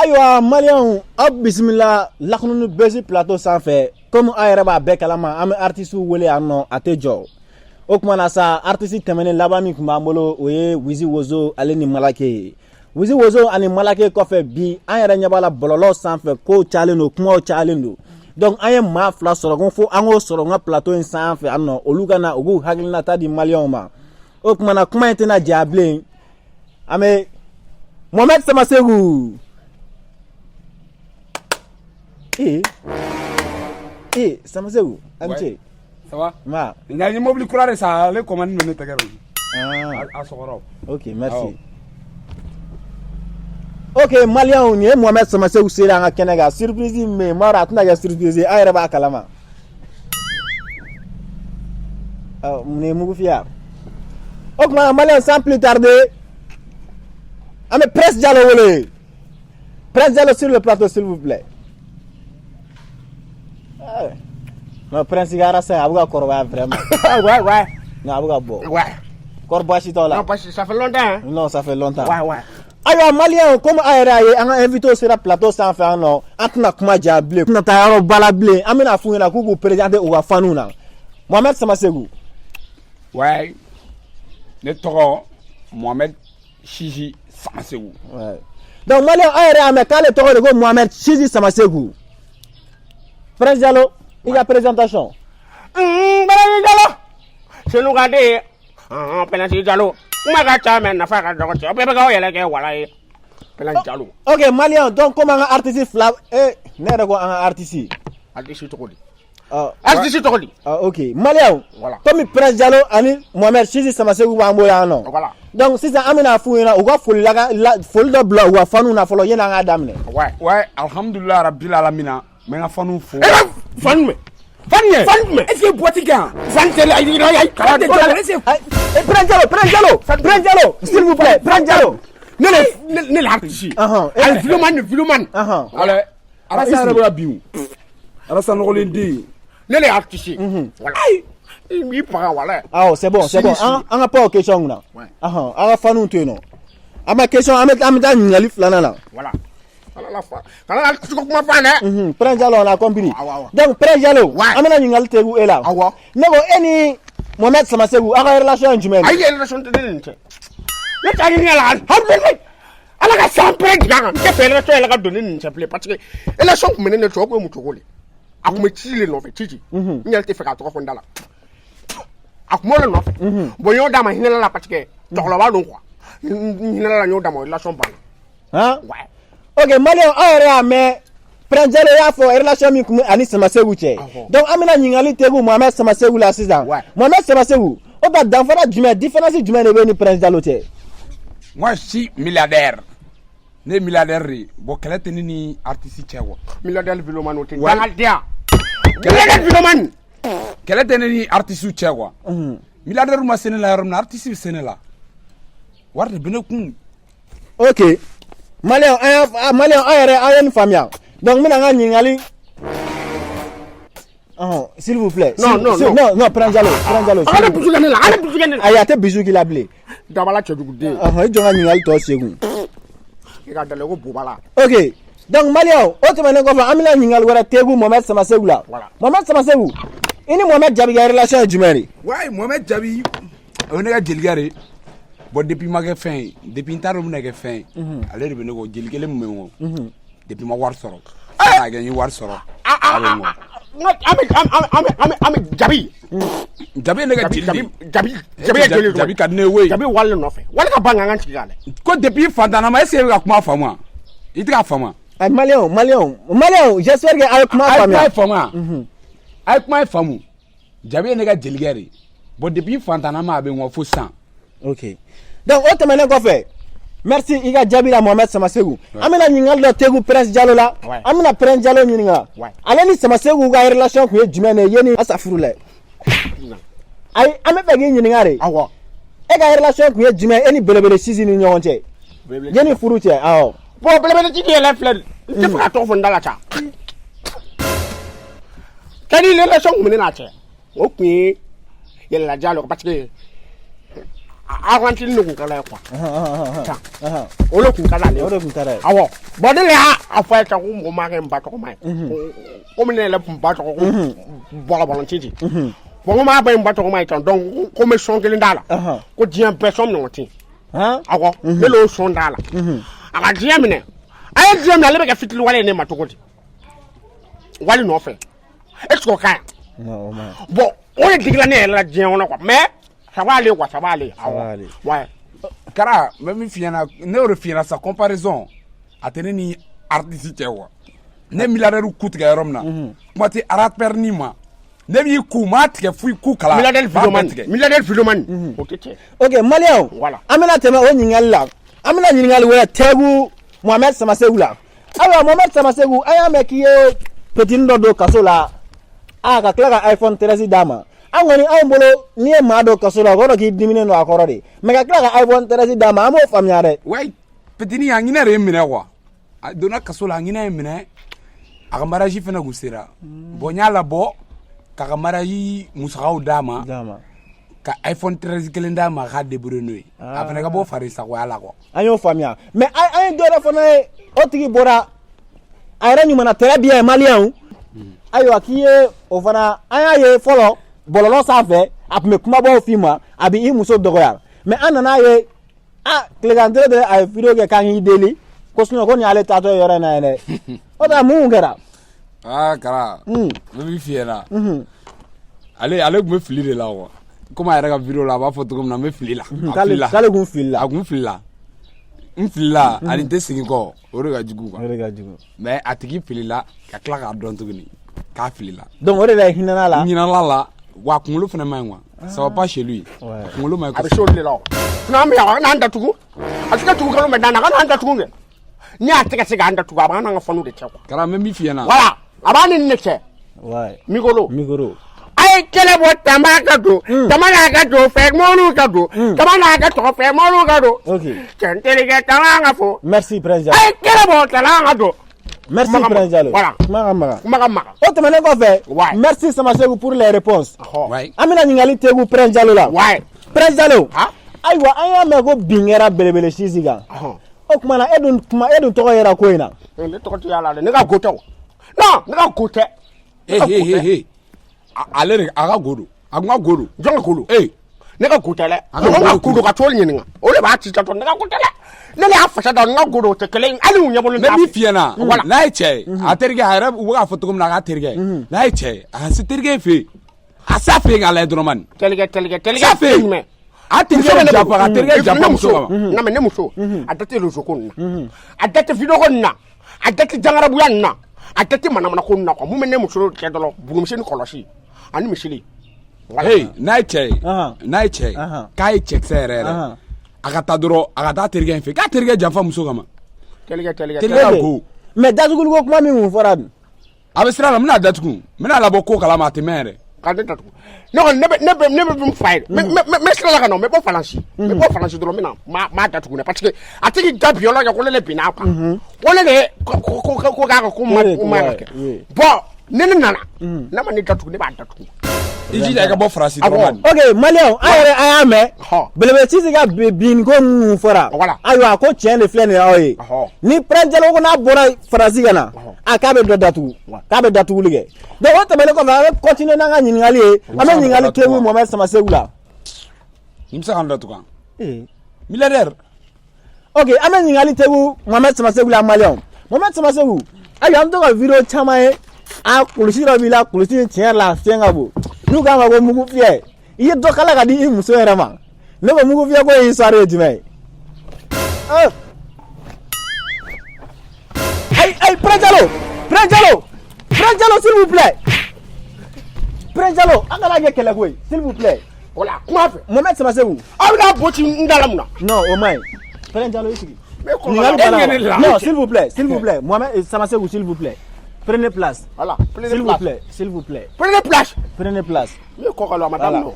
Ayiwa maliyɛnw, aw bisimila Lakununi Buzz plateau sanfɛ. Komi aw yɛrɛ b'a bɛɛ kalama, an bɛ artisiw wele yan nɔ, a tɛ jɔ. O tuma na sa, artisi tɛmɛnen laban min tun b'an bolo, o ye Wizi Wozo ale ni Malake ye. Wizi Wozo ani Malake kɔfɛ, bi an yɛrɛ ɲɛ b'a la bɔlɔlɔ sanfɛ, kow cayalen don, kumaw cayalen don. Donc an ye maa fila sɔrɔ ko fo an k'o sɔrɔ n ka plateau in sanfɛ yan nɔ, olu ka na u k'u hakilinata di maliyɛnw ma. O tuma na, kuma in tɛna janya bilen. An bɛ Mohamed Samasegu. Ee ee, Samasegu, a ni ce. Ça va? Ma. Nka n ye mobili kura de san, ale commande bɛ ne tɛgɛ rɔ. Ah. A sɔgɔrɔ. Ok, merci. Ok maliyɛnw, nin ye Mohamed Samasegu sera an ka kɛnɛ kan. Surprise min bɛ yen, n b'a dɔn a tɛna kɛ surprise ye, aw yɛrɛ b'a kalama. Ɔ, mun ye mugu fiyɛ? O tuma na maliyɛnw, sans plus tarder, an bɛ Prince Diallo wele. Prince Diallo, sur le plateau, s'il vous plaît. Eh. Non, Prince, i ka arasa a bɛ ka kɔrɔbaya vraiment. Ouais. Non, a bɛ ka bɔ. Ouais. Kɔri baasi t'aw la? Non, parce que ça fait longtemps, hein. Non, ça fait longtemps. Ouais. Ayiwa maliyɛnw, komi aw yɛrɛ y'a ye, an ka invité sera plateau sanfɛ yan nɔ, an tɛna kuma janya bilen, tɛna taa yɔrɔ ba la bilen. An bɛna f'u ɲɛna k'u k'u présenter u ka faniw na. Mohamed Samasegu. Ouais. Ne tɔgɔ Mohamed Sisi Samasegu. Ouais. Donc maliyɛnw, aw yɛrɛ y'a mɛn k'ale tɔgɔ de ko Mohamed Sisi Samasegu. Prince Diallo, i ka présentation. Prince Diallo. Senu ka den. Prince Diallo. Kuma ka ca mais nafa ka dɔgɔ cɛ. Aw bɛɛ bɛ k'aw yɛrɛ kɛ wala ye. Prince Diallo. Ok maliyɛnw, donc komi an ka artiste fila, eh, ne yɛrɛ ko an ka artiste. Artiste tɔgɔ di? Ɔ. Artiste tɔgɔ di? Ah, ok maliyɛnw, Voilà. komi Prince Diallo ani Mohamed Sisi Samasegu b'an bolo yan nɔ. Voilà. Donc sisan an bɛna f'u ɲɛna u ka foli la, la foli dɔ bila u ka faniw na fɔlɔ, yanni an k'a daminɛ. Ouais. Ouais, alhamdulilah rabbil alamina. N bɛ n ka faniw fo. Eh, fan jumɛn? Fan ye? Fan jumɛn? Est-ce que boîte kɛ yan? Fan tɛ ayi ayi ayi. Kala tɛ jalo, est-ce que Ayi, eh, Prince Diallo, Prince Diallo, Prince Diallo, s'il vous plaît, Prince Diallo. Ne le artiste. Eh. Ayi, vidéoman vidéoman. Wala arasa yɛrɛ bɛ ka bin o. Arasa nɔgɔlen den. Ne le artiste. Voilà. Ayi. I baga wala. Awɔ, c'est bon, c'est bon. An ka pan o question kunna. Ouais. An ka faniw to yen nɔ. An ma question, an bɛ taa ɲininkali filanan na. Voilà. Kana la fa. Kana la kuma fa dɛ. Prince Diallo, on a compris. Awɔ, awɔ. Donc Prince Diallo, Ouais. an bɛna ɲininkali tegu e la. Awɔ. Ne ko e ni Mohamed Samasegu, aw ka relation ye jumɛn ye? Ayi, relation tɛ ne ni nin cɛ. Ne t'a ɲini ala alhamdulilayi, ala ka san pɛrɛ jigin a kan. N tɛ fɛ relation yɛrɛ ka don ne ni nin cɛ bilen, parce que relation tun bɛ ne ni cɛ, o tun ye mun cogo de? A tun bɛ Cici de nɔfɛ, Cici. N yɛrɛ tɛ fɛ k'a tɔgɔ fɔ n da la. A tun b'o de nɔfɛ. Bon, n y'o d'a ma hinɛ la, parce que cɛkɔrɔba don quoi. N hinɛ la, n y'o d'a ma, relation banna. Han? Ouais. Ok maliyɛnw, aw yɛrɛ y'a mɛn, Prince Diallo y'a fɔ relation min tun bɛ ani Samasegu cɛ. Awɔ. Donc an bɛna ɲininkali tegu Mohamed Samasegu la sisan. Ouais. Mohamed Samasegu, o ta danfara jumɛn, différence jumɛn de bɛ ni Prince Diallo cɛ? Moi, je suis milliardaire. Ne ye milliardaire de ye. Bon, kɛlɛ tɛ ne ni artiste cɛ quoi. Milliardaire vidéoman, o tɛ Ouais. dangadenya. Milliardaire vidéoman. Kɛlɛ tɛ ne ni artiste cɛ quoi. Milliardaire ma se ne la yɔrɔ min na, artiste bɛ se ne la. Wari de bɛ ne kun. Ok maliyɛnw, an y'a maliyɛnw, aw yɛrɛ aw ye nin faamuya. Donc n bɛna n ka ɲininkali. Ɔhɔn, s'il vous plaît. Non, non, non. Non, non, Prince Diallo, Prince Diallo. A kana bisou kɛ ne la, a kana bisou kɛ ne la. Ayi, a tɛ bisou k'i la bilen. Dabala cɛjuguden. Ɔhɔn, i jɔ n ka ɲininkali tɔ segun. I ka dala ko bobala. Ok, donc maliyɛnw, o tɛmɛnen kɔfɛ, an bɛna ɲininkali wɛrɛ tegu Mohamed Samasegu la. Voilà. Mohamed Samasegu, i ni Mohamed Jabi ka relation ye jumɛn de? Ouais, Mohamed Jabi, o ye ne ka jelikɛ de ye. Bon, depuis ma kɛ fɛn ye, depuis n t'a dɔn n bɛna kɛ fɛn ye, ale de bɛ ne kɔ, jeli kelen min bɛ n kɔ. Depuis ma wari sɔrɔ, fo k'a kɛ n ye wari sɔrɔ, a bɛ n kɔ. An bɛ Jabi. Jabi ye ne ka jeli de ye. Jabi, Jabi ye jeli. Jabi ka di ne ye koyi. Jabi wale nɔfɛ. Wale ka ban k'an sigi k'a lajɛ. Ko depuis fantanna ma, est ce que e bɛ ka kuma faamu wa? I tɛ k'a faamu wa? Ayi, maliyɛnw, maliyɛnw, maliyɛnw, j'espère que aw ye kuma A ye kuma faamuya. ye faamu wa? A ye kuma ye faamu. Jabi ye ne ka jelikɛ de ye. Bon, depuis fantanna ma, a bɛ n kɔ fo sisan. Ok, donc o tɛmɛnen kɔfɛ, merci i ka jaabi la, Mohamed Samasegu. An bɛna ɲininkali dɔ tegu Prince Diallo la. Ouais. An bɛna Prince Diallo ɲininka. Ouais. Ale ni Samasegu ka relation tun ye jumɛn de ye yanni asafurulayi? Ayi, an bɛ fɛ k'i ɲininka de. Awɔ. E ka relation tun ye jumɛn e ni Belebele Sisi ni ɲɔgɔn cɛ yanni furu cɛ? Awɔ. Bon, Belebele Cici yɛrɛ filɛ nin ye. N tɛ fɛ ka tɔgɔ fɔ n da la sa. C'est-à-dire relation tun bɛ ne n'a cɛ. O tun ye yɛlɛlaja le, parce que Argentine de kun ka d'a ye quoi. Tan o de kun ka d'ale ye. O de kun ka d'a ye. Awɔ, bon, ne de y'a fɔ a ye tan ko mɔgɔ ma kɛ n ba tɔgɔma ye, komi ne yɛrɛ kun ba tɔgɔ ko Bɔlɔbɔlɔ Cici. Bon, ko m'a ba n ba tɔgɔma ye tan, donc ko n bɛ son kelen d'a la, ko diɲɛ bɛɛ son ɲɔgɔn tɛ yen. Awɔ, ne l'o son d'a la, a ka diɲɛ minɛ. A ye diɲɛ minɛ, ale bɛ kɛ fitiriwale ye ne ma cogo di wali nɔfɛ? Est ce que o ka ɲi? Bon, o de digila ne yɛrɛ la diɲɛ kɔnɔ quoi. Mais ça va aller quoi, ça va aller. Awɔ, ouais. Kara, n bɛ min f'i ɲɛna, ne y'o de f'i ɲɛna sa, comparaison a tɛ ne ni artiste cɛ quoi. Ne milliardaire ku tigɛ yɔrɔ min na, kuma tɛ rappeur ni ma. Ne b'i ku, m'a tigɛ fo i ku kala. Milliardaire vidéoman, milliardaire vidéoman, o tɛ cɛ. Ok, maliyɛnw. Voilà. An bɛna tɛmɛ o ɲininkali la, an bɛna ɲininkali wɛrɛ tɛgu Mohamed Samasegu la. Ayiwa, Mohamed Samasegu, an y'a mɛn k'i ye petini dɔ don kaso la, a ka tila ka iPhone 13 d'a ma. An kɔni, anw bolo, n'i ye maa don kaso la, o kɔrɔ k'i diminen don a kɔrɔ de. Mais ka tila ka iPhone 13 d'a ma, an b'o faamuya dɛ. Ouais, petini, a ɲinɛ de ye minɛ quoi. A donna kaso la, a ɲinɛ ye minɛ, a ka mariage fɛnɛ kun sera. Bon, n y'a labɔ k'a ka mariage musakaw d'a ma, ka iPhone 13 kelen d'a ma, k'a débrouiller n'o ye, a fɛnɛ ka bɔ fari sagoya la quoi. An y'o faamuya, mais an ye dɔ wɛrɛ fana ye, o tigi bɔra a yɛrɛ ɲuman na très bien, maliyɛnw. Ayiwa, k'i ye o fana, an y'a ye fɔlɔ bɔlɔlɔ sanfɛ, a tun bɛ kumabaw f'i ma, a bɛ i muso dɔgɔya. Mais an nana ye, a tilegan tere de, a ye vidéo kɛ k'an k'i deli ko sinon ko nin y'ale taatɔ ye yɔrɔ in na yen dɛ. O tɛ mun kɛra? Aa Kara, n bɛ min f'i ɲɛna, ale tun bɛ fili de la quoi. Komi a yɛrɛ ka vidéo la, a b'a fɔ cogo min na, n bɛ fili la. A filila. K'ale kun filila. A kun filila, n filila ani n tɛ segin kɔ, o de ka jugu quoi. O de ka jugu. Mais a tigi filila ka tila k'a dɔn tuguni k'a filila. Donc o de la hinɛna la. N ɲinɛna la wa, a kunkolo fana man ɲi quoi, ça va pas chez lui, a kunkolo man ɲi. A bɛ se olu de la o. N'an bɛ yan, a kana an datugu, a tɛ ka tugu kalo mɛ dan na, a kana an datugu kɛ. N'i y'a tɛgɛ se k'an datugu, a b'an n'an ka fanu de cɛ quoi. Kara, n bɛ min f'i ɲɛna. Voilà, a b'an ni nin de cɛ. Mikoro. Mikoro. A ye kɛlɛ bɔ, tama ka don, tama n'a ka don fɛ, mɔbiliw ka don, tama n'a ka tɔgɔ fɛ, mɔbiliw ka don. Cɛ n terikɛ, tama ka fɔ. Merci, Prince Diallo. A ye kɛlɛ bɔ, tama ka don. Merci, Prince Diallo. Voilà. Kuma ka maga. Kuma ka maga. O tɛmɛnen kɔfɛ, merci Samasegu pour les réponses. An bɛna ɲininkali tegu Prince Diallo la. Prince Diallo. Ayiwa, an y'a mɛn ko bin kɛra Belebele Sisi kan. O tuma na, e dun kuma, e dun tɔgɔ yera ko in na. Ne tɔgɔ tɛ y'a la dɛ, ne ka go tɛ o. Non, ne ka go tɛ. He he he he, ale de, a ka go don, a kun ka go don. Jɔn ka go don? Ee. Ne ka go tɛ dɛ. Mɔgɔ ka go don ka t'o ɲininka, o de b'a ci tɔ. Ne ka go tɛ dɛ, ne de y'a fasa da, n ka go don, o tɛ kelen ye, hali u ɲɛbolo. Ne b'i f'i ɲɛna, n'a ye cɛ ye, a terikɛ, a yɛrɛ, u bɛ k'a fɔ cogo min na, a k'a terikɛ, n'a ye cɛ ye, a ka se terikɛ fɛ yen, a s'a fɛ yen k'a lajɛ dɔrɔn mani. Terikɛ, terikɛ, terikɛ. S'a fɛ yen. A terikɛ janfa, ka terikɛ janfa muso kama. Non, mais ne muso, a da tɛ réseau ko nin na, a da tɛ vidéo ko nin na, a da tɛ jangarabuya nin na, a da tɛ manamana ko nin na quoi. Mun bɛ ne muso kɛ dɔrɔn, bugumisi ni kɔlɔsi ani misili. Hey, n'a ye cɛ ye, n'a ye cɛ ye, k'a ye cɛkisɛ yɛrɛ yɛrɛ, a ka taa dɔrɔn, a ka taa terikɛ in fɛ, k'a terikɛ janfa muso kama. Terikɛ, terikɛ. Terikɛ ka go. Mais datuguliko kuma min kun fɔra dun? A bɛ sira la, n bɛna datugu, n bɛna labɔ ko kalama, a tɛ mɛn yɛrɛ. Ka ne datugu, ne kɔni, ne bɛ min f'a ye, n bɛ sira la ka na, n bɛ bɔ Faransi, n bɛ bɔ Faransi dɔrɔn, n bɛ na, n m'a datugu dɛ, parce que a tigi da bi yɔrɔ kɛ ko ne de binna a kan, ko ne de ye ko k'a ka ko ma ka kɛ. Bon, ni ne nana, n'a ma ne datugu, ne b'a datugu. I jija i ka bɔ Faransi dɔrɔn. Ok, maliyɛnw, an yɛrɛ, an y'a mɛn Belebele Sisi ka bin ko minnu fɔra. Ayiwa, ko tiɲɛ de filɛ nin ye aw ye. Ni Prince Diallo ko n'a bɔra Faransi ka na, a k'a bɛ dɔ datugu, k'a bɛ datuguli kɛ. Donc o tɛmɛnen kɔfɛ, an bɛ continuer n'an ka ɲininkali ye. An bɛ ɲininkali tegu Mohamed Samasegu la. Nin bɛ se k'an datugu an. Milliardaire. Ok, an bɛ ɲininkali tegu Mohamed Samasegu la, maliyɛnw. Mohamed Samasegu, ayiwa, an bɛ to ka vidéo caman ye, a kulusi dɔ b'i la, kulusi in tiɲɛ yɛrɛ la, a fiɲɛ ka bon, n'u k'a ma ko mugu fiyɛ. I ye dɔ kala ka di i muso yɛrɛ ma. Ne ko mugu fiyɛ ko ye histoire ye jumɛn ye? Ayi, ayi, Prince Diallo, Prince Diallo, Prince Diallo, s'il vous plaît, Prince Diallo, an kana kɛ kɛlɛ ko ye, s'il vous plaît. Voilà, kuma fɛ. Mohamed Samasegu. Aw bɛna bo ci n da la mun na? Non, o man ɲi. Prince Diallo, i sigi. Ɲininkali banna. Non, s'il vous plaît, s'il vous plaît, Mohamed Samasegu, s'il vous plaît. Prenez place. Voilà, prenez S'il vous place. plaît, s'il vous plaît. Prenez place. Prenez place. Ne kɔ ka lɔ a ma daminɛ.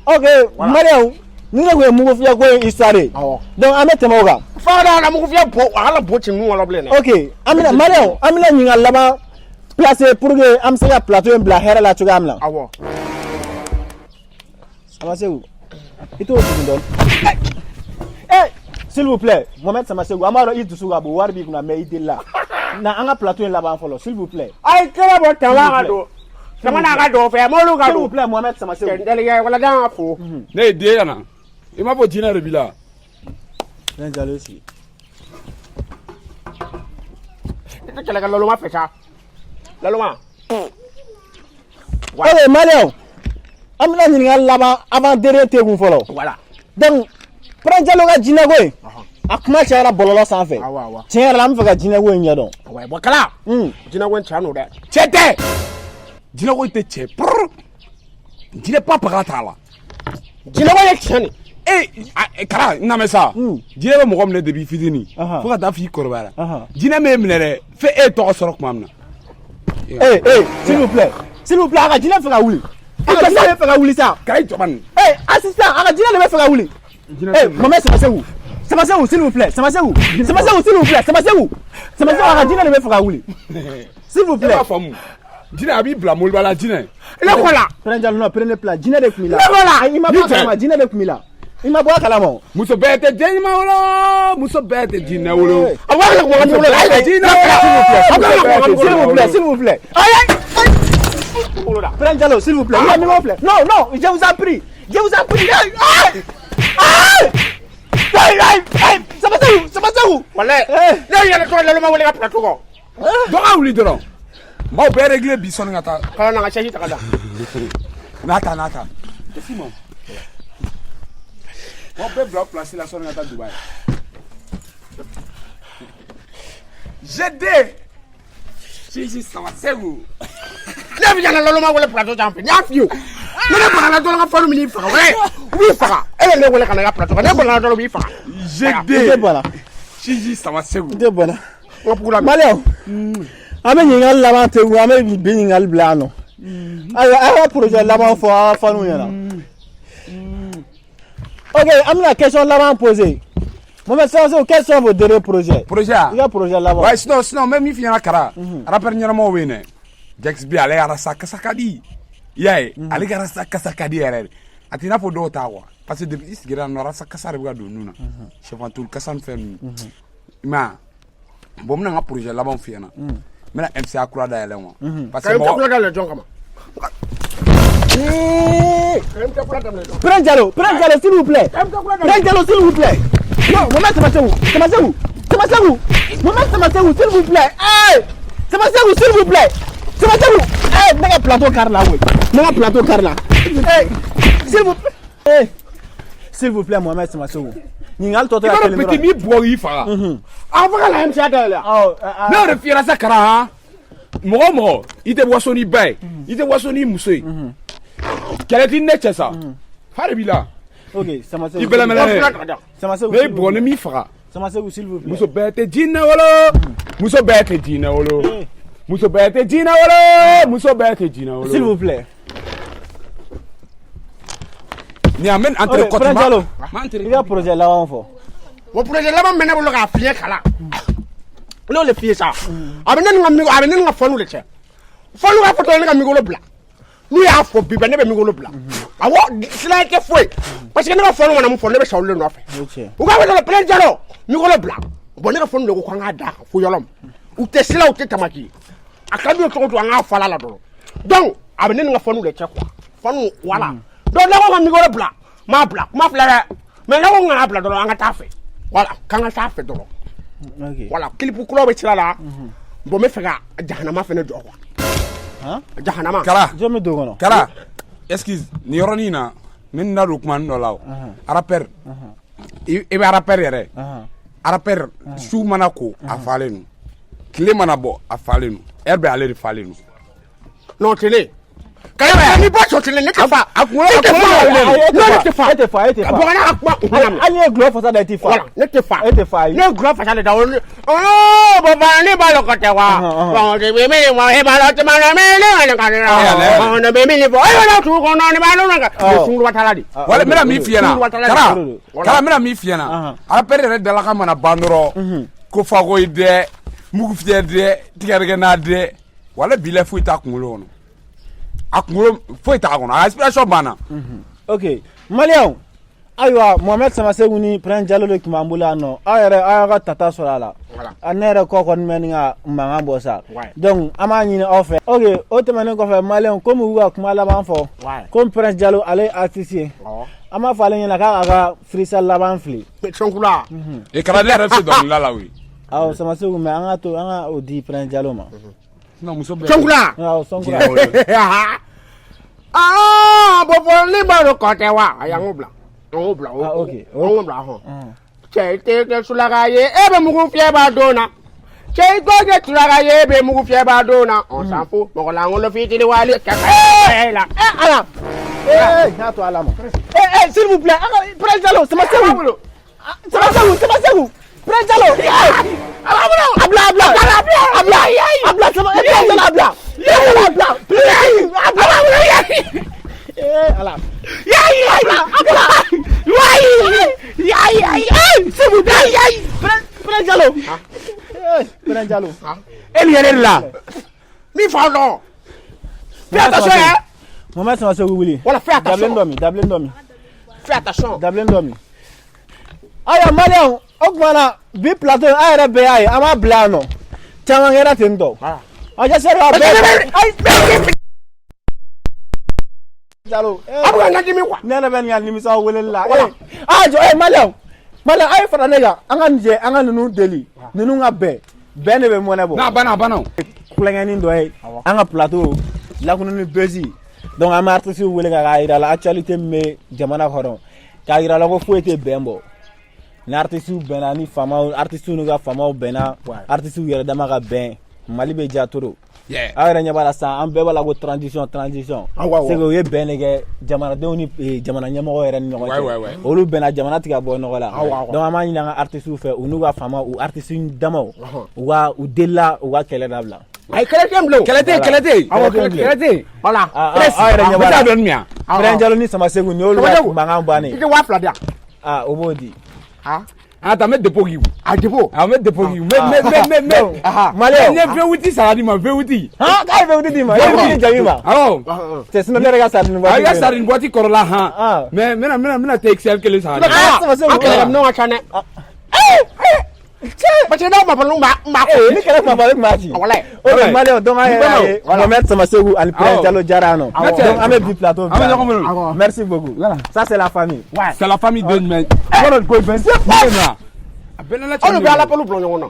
Ok, Mariam, ni ne kun ye mugu fiyɛ ko ye histoire ye. Donc an bɛ tɛmɛ o kan. Fa da la mugu fiyɛ bo, a kana bo ci nun kɔnɔ bilen dɛ. Ok, an bɛna, Mariam, an bɛna ɲininkali laban placer pour que an bɛ se ka plateau in bila hɛrɛ la cogoya min na. Awɔ. Samasegu. I t'o jigin dɔɔni. Eh, s'il vous plaît, Mohamed Samasegu, an b'a dɔn i dusu ka bon, wari b'i kunna, mais i delila. Na an ka plateau in laban fɔlɔ, s'il vous plaît. A ye kɛlɛ bɔ tama ka don. Tama n'a ka don fɛ, mɔlu ka S'il vous don. plaît, Mohamed Samasegu. Delikɛ wala dan ka fo. Ne ye den yan na, i m'a fɔ jinɛ de b'i la. Prince Jalo sigi. I tɛ kɛlɛ kɛ laloma fɛ sa. Laloma. Ok, Maliyɛnw, an bɛna ɲininkali laban avant dernier te kun fɔlɔ. Voilà. Donc, Prince Jalo ka jinɛko in, a kuma cayara bɔlɔlɔ sanfɛ. Awɔ, awɔ. Tiɲɛ yɛrɛ la, an bɛ fɛ ka jinɛko in ɲɛdɔn. Ouais, bon kala. Jinɛ ko in tiɲɛ don dɛ. Cɛ tɛ, jinɛ ko in tɛ cɛ purr, jinɛ pa paga t'a la. Jinɛ ko ye tiɲɛ de. E kara n lamɛn sa, jinɛ bɛ mɔgɔ minɛ depuis fitinin fo ka taa f'i kɔrɔbayara. Jinɛ m'e minɛ dɛ, f'e ye tɔgɔ sɔrɔ tuma min na. Eh, eh, s'il vous plaît, s'il vous plaît, a ka jinɛ fɛ ka wuli. A ka jinɛ bɛ fɛ ka wuli sa. Kara, i jɔ bani. Eh, assistant, a ka jinɛ de bɛ fɛ ka wuli. Eh, Mohamed Samasegu. Samasegu, s'il vous plaît. Samasegu. Samasegu, s'il vous plaît. Samasegu. Samasegu, a ka jinɛ de bɛ fɛ ka wuli. S'il vous E plaît. b'a faamu, jinɛ a b'i bila moliba la, jinɛ. Ne ko la. Prince Jalo, non, prenez place. Jinɛ de tun b'i la. Ne ko la. Ayi, i ma bɔ a kalama, jinɛ de tun b'i la. I ma bɔ a kalama o. Muso bɛɛ tɛ den ɲuman wolo, muso bɛɛ tɛ jinɛ wolo. A b'a ka kuma wolo la. Ayi, jinɛ wolo. S'il vous plaît, s'il vous plaît. Aïe, aïe, aïe. Prince Jalo, s'il vous plaît. Non, s'il vous plaît. Non, non, je vous en prie. Je vous en prie. Aïe, aïe. Aïe, aïe, aïe, aïe. Samasegu, Samasegu. Walayi. Ne yɛrɛ tɔgɔ laloma wele ka plateau kɔ. Dɔ ka wuli dɔrɔn, n b'aw bɛɛ réglé bi sɔnni ka taa. Kala na ka chaise ta ka da. N'a ta, n'a ta, tɛ ma, n b'aw bɛɛ bila place la sɔnni ka taa Dubaï. GD Sisi Samasegu. Ne bɛ yala laloma wele plateau sanfɛ. N y'a f'i ye o. Ne ne banana dɔrɔn ka fɛn min y'i faga. Ouais, u b'i faga. E bɛ ne wele ka na i ka plateau kan. Ne banana dɔrɔn u b'i faga. I tɛ GD bana. Sisi Samasegu. I tɛ bana. N ka bugula min. Maliyɛnw, an bɛ ɲininkali laban te kun, an bɛ bi ɲininkali bila yan nɔ. Ayiwa, aw ka projet laban fɔ aw ka faniw ɲɛna. Ok, an bɛna question laban poser. Mohamed Samasegu, quels sont vos derniers projets? Projet a? I ka projet laban. Ouais, sinon n bɛ min f'i ɲɛna Kara, rappeur ɲɛnamaw bɛ yen dɛ. Jax B, ale arasa kasa ka di. I y'a ye, ale ka arasa kasa ka di yɛrɛ de. A t'i n'a fɔ dɔw ta quoi. Parce que depuis i sigira yan nɔ, arasa kasa de bɛ ka don nun na. Sɛfan tulu kasa ni fɛn ninnu. I m'a ye? Bon, n bɛna n ka projet labanw f'i ɲɛna. N bɛna MCA kura dayɛlɛ quoi. Parce que Ka MCA mɔgɔ kura dayɛlɛ jɔn kama? Eh, Ka MCA kura daminɛ jɔn? Prince Jalo, Prince Jalo, s'il vous plaît. Ka MCA kura daminɛ. Prince Jalo, s'il vous plaît. Non, Mohamed Samasegu, Samasegu, Samasegu, Mohamed Samasegu, s'il vous plaît. Hey, Samasegu, s'il vous plaît. Samasegu, hey, ne ka plateau kari la koyi. Ne ka plateau kari la. Hey, s'il vous plaît. Hey, s'il vous plaît, Mohamed Samasegu. Ɲininkali tɔ I tora b'a dɔn kelen petit dɔrɔn. m'i bugɔ k'i faga. A fɔ ka na MCA dayɛlɛ. Awɔ, a- a- Ne y'o de f'i ɲɛna sa Kara han. Mɔgɔ o mɔgɔ, i tɛ waso n'i ba ye, i tɛ waso n'i muso ye. Kɛlɛ t'i ni ne cɛ sa. Fa de b'i la. Ok, Samasegu. I bɛlɛmɛlɛ. Samasegu. Ne y'i bugɔ ni m'i faga. Samasegu, s'il vous plaît. Muso bɛɛ tɛ jinɛ wolo. Muso bɛɛ tɛ jinɛ wolo. Muso bɛɛ tɛ jinɛ wolo. Muso bɛɛ tɛ jinɛ wolo. S'il vous plaît. Ni an bɛ entre Ok, côte. Prince Jalo. Ma entre. I ka projet laban fɔ. O projet laban min bɛ ne bolo k'a f'i ye kala. Ne y'o de f'i ye sa. A bɛ ne ni n ka micro, a bɛ ne ni n ka faniw de cɛ. Faniw k'a fɔ dɔrɔn ne ka micro bila. N'u y'a fɔ bi bɛɛ ne bɛ micro bila. Awɔ, siran tɛ foyi. Parce que ne ka faniw mana mun fɔ, ne bɛ sa olu de nɔfɛ. O tiɲɛ. U k'a fɔ dɔrɔn Prince Jalo micro bila. Bon, ne ka faniw de ko k'an k'a d'a kan fo yɔrɔ min. U tɛ sira, u tɛ tamaki. A ka d'u ye cogo o cogo, an k'a fɔ ala la dɔrɔn. Donc a bɛ ne ni n ka faniw de cɛ quoi. Faniw, voilà. Donc ne ko ka micro bila, n m'a bila. Kuma filɛ dɛ. Mais ne ko n kana bila dɔrɔn, an ka taa fɛ. Voilà, k'an ka taa fɛ dɔrɔn. Ok. Voilà, clip kuraw bɛ sira la. Bon, n bɛ fɛ ka jahanama fɛnɛ jɔ quoi. Han? Jahanama. Kara. Jɔn bɛ don o kɔnɔ? Kara. Excuse, nin yɔrɔnin in na, n bɛ n da don kuma dɔ la o. Rappeur. I bɛ rappeur yɛrɛ. Rappeur su mana ko a falen don. Tile mana bɔ a falen don. Heure bɛɛ ale de falen don. Non, télé. Kaya, ni bɔ sɔ télé, ne tɛ fa. A kunkolo Ne tɛ a kunkolo fa. wililen don. Non, ne tɛ fa. E tɛ fa, e tɛ fa. Bɔn, ka kuma kun na. Hali n'i ye gulɔ fasa da, i tɛ fa. Voilà, ne tɛ fa. E tɛ fa, ayi. Ne ye gulɔ fasa de da o. Oh, baba, ne b'a lɔn ka tɛ wa. Bon, de bɛ min fɔ, e b'a lɔn tuma na, ne ka ne la. Ne bɛ min fɔ, e b'a lɔn tu kɔnɔ, ne b'a lɔn ka. Ne sunkuruba t'a la de. Wala n bɛna min f'i ɲɛna Kara, Kara, n bɛna min f'i ɲɛna, rappeur yɛrɛ dalakan mana ban dɔrɔn, ko fako ye dɛ, mugu fiyɛ dɛ, tigɛdɛgɛ n'a dɛ, wala bi la foyi t'a kunkolo kɔnɔ, a kunkolo foyi t'a kɔnɔ, a inspiration banna. Ok, Maliyɛnw. Ayiwa, Mohamed Samasegu ni Prince Jalo de tun b'an bolo yan nɔ. Aw yɛrɛ, aw y'aw ka tata sɔrɔ a la. A ne yɛrɛ kɔ kɔni bɛ nin ka mankan bɔ sa. Donc an b'a ɲini aw fɛ. Ok, o tɛmɛnen kɔfɛ, maliyɛnw, komi u ka kuma laban fɔ, komi Prince Jalo ale ye artiste ye, an b'a fɔ ale ɲɛna k'a ka freestyle laban fili. Sɔnkula. E kala, ne yɛrɛ bɛ se dɔnkilida la koyi. Awɔ, Samasegu, mais an ka to an ka o di Prince Jalo ma. Sinon muso bɛɛ. Sɔnkula. Awɔ, Sɔnkura. Aa, bɔbɔ ne b'a dɔn kɔ tɛ wa? Ayi, an k'o bila. An k'o bila. Ah, ok. An k'o bila hɔn. Cɛ i tɛ kɛ sulaka ye, e bɛ mugu fiyɛ b'a don na. Cɛ i tɛ kɛ sulaka ye, e bɛ mugu fiyɛ b'a don na. On s'en fout, mɔgɔ lankolon fitiri wali ka ka la. Eh ala. Eh, n'a to ala ma. Eh eh, s'il vous plaît, an ka Prince Jalo, Samasegu. Samasegu, Samasegu. Prince Jalo. Abla, abla. Abla, abla, Sama, eh, Prince Jalo, abla. Prince Jalo, abla. Please, abla. Eh, ala. Abla, abla. Eh, s'il vous plaît. Prince Jalo. Eh, Prince Jalo. E ni yɛrɛ la. Min fa dɔn. Fais attention hein. Mohamed Samasegu wuli. Voilà, fais attention. Dabilen dɔ min, dabilen dɔ min. Fais attention. Dabilen dɔ min. Ayiwa maliyɛnw, o tuma na bi plateau, an yɛrɛ bɛɛ y'a ye, an b'a bila yan nɔ. Caman kɛra ten tɔ. A j'espère que a bɛɛ. Ayi. Jalo. A bɛ ka n ka dimi quoi. Ne yɛrɛ bɛ nin ka nimisa weleli la. A jɔ, maliyɛnw. Maliyɛnw, a ye fara ne kan. An ka nin jɛ, an ka ninnu deli. Ninnu ka bɛn. Bɛn de bɛ mɔnɛ bɔ. N'a banna, a banna o. Kulonkɛnin dɔ ye an ka plateau Lakununi Buzz. Donc an bɛ artiste wele ka k'a yira la actualité min bɛ jamana kɔnɔ, k'a yira la ko foyi tɛ bɛn bɔ. Ni artiste bɛnna ni faamaw, artiste n'u ka faamaw bɛnna, artiste yɛrɛ dama ka bɛn, Mali bɛ diya trop. Aw yɛrɛ ɲɛ b'a la sisan, an bɛɛ b'a la ko transition, transition. C'est que u ye bɛn de kɛ jamanadenw ni jamana ɲɛmɔgɔ yɛrɛ ni ɲɔgɔn cɛ. Olu bɛnna, jamana tɛ ka bɔ nɔgɔ la. Donc an b'a ɲini an ka artiste fɛ, u n'u ka faamaw, u artiste damaw, u ka u delila, u ka kɛlɛ dabila. Ayi, kɛlɛ tɛ yen bilen o. Kɛlɛ tɛ yen, kɛlɛ tɛ yen. Awɔ, kɛlɛ tɛ yen. Voilà. Aw yɛrɛ ɲɛ b'a N bɛ la. taa dɔɔni min yan. Prince Jalo ni Samasegu, nin y'olu ka mankan bannen. I tɛ 2000 di yan. Ah, o b'o di. An ka taa, n bɛ dépôt k'i kun. A dépôt. Awɔ, n bɛ dépôt k'i kun. N bɛ. Maliyɛnw. N ye V8 san ka d'i ma, V8. Han, k'a ye V8 d'i ma, e ye V8 jaabi ma. Awɔ. Cɛ, sinon ne yɛrɛ ka sardine boîte. A i ka sardine boîte kɔrɔla han. Mais n bɛna TXL kelen san ka d'i ma. Ah, Samasegu. An kɛlɛkɛminɛnw ka ca dɛ. Parce que n'aw ma balo, n b'a Ni kɛlɛ kuma bali, kuma ci. Walayi. Ok maliyɛnw, donc an yɛrɛ y'a ye Mohamed Samasegu ani Prince Jalo jara yan nɔ. Donc an bɛ bi plateau An bɛ ɲɔgɔn bolo. Merci beaucoup. Ça, c'est la famille. C'est la famille de jumɛn? Yɔrɔ ko bɛn. A bɛɛ n'a Aw de bɛ ala balo bila ɲɔgɔn na.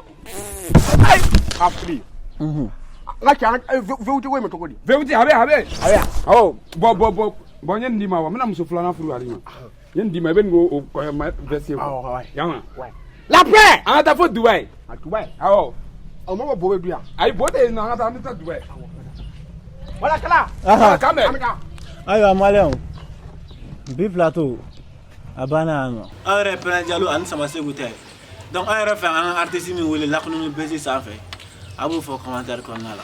Ka fili. N ka cɛ, an V8 ko in bɛ cogo di? V8 a bɛ, a bɛ. A bɛ. Awɔ, bɔn n ye nin d'i ma wa, n bɛna muso filanan furu ka d'i ma. N ye nin d'i ma, i bɛ nin k'o kɔɲɔ ma veste ye. Awɔ. Yama. La paix. An ka taa fo Dubayi. A Dubayi. Awɔ. O ma ko bo bɛ du yan. Ayi, bo tɛ yen nɔ, an ka taa, an bɛ taa Dubayi. Wala kala. K'an bɛn. An bɛ taa. Ayiwa maliyɛnw, bi plateau a banna yan nɔ. Aw yɛrɛ, Prince Jalo ani Samasegu tɛ. Donc aw yɛrɛ fɛ, an ka artiste min wele Lakununi Buzz sanfɛ, a b'o fɔ commentaire kɔnɔna la.